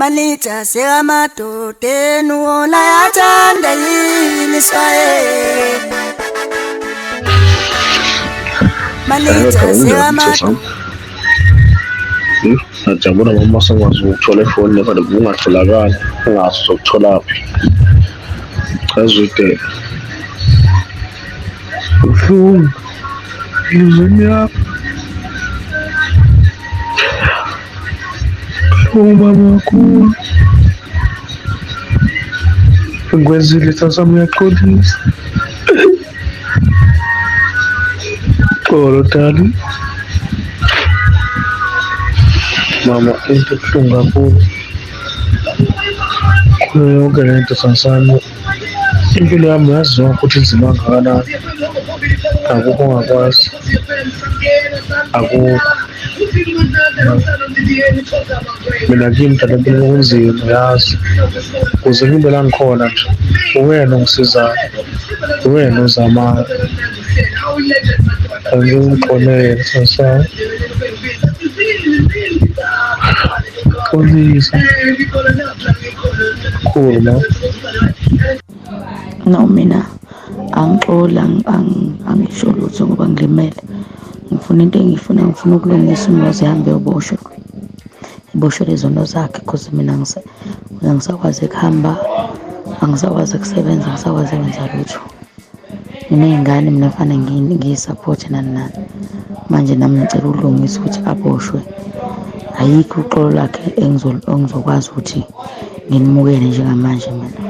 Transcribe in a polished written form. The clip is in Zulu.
Manager sekamadodeni wona yathanda yini swaye. Manager sekama. Ngiyajabula ngoba sengikwazi ukuthola ifoni kodwa kungatholakali ungazi uzokutholaphi. Cha zwide. Kubuhlungu. Enhliziyweni yami. Kubuhlungu baba kakhulu. Ngikwenzile sasa ngiyaxolisa. Xolo dali. Mama into ebuhlungu kakhulu kuyo yonke le nto sasami impilo yami uyazi yonke ukuthi inzima kangakanani. Akukho ongakwazi, akukho. Mina kimi dala impilo kunzima yazi, ukuze ngibe la ngikhona nje uwena ongisizayo, uwena ozamayo. Angike ungixolele sasami. Xolisa kakhulu ma. No mina angixoli angisho lutho ngoba ngilimele. Ngifuna into engiyifuna ngifuna ukulungisa umuzi ehambe eyoboshwa. Eboshelwe izono zakhe cause mina angisakwazi ukuhamba, angisakwazi ukusebenza, angisakwazi ukwenza lutho. Nginey'ngane mina kufanele ngiyisaphothe nani nani. Manje nami ngicela ukulungisa ukuthi aboshwe. Ayikho uxolo lakhe engizokwazi ukuthi nginimukele njengamanje mina.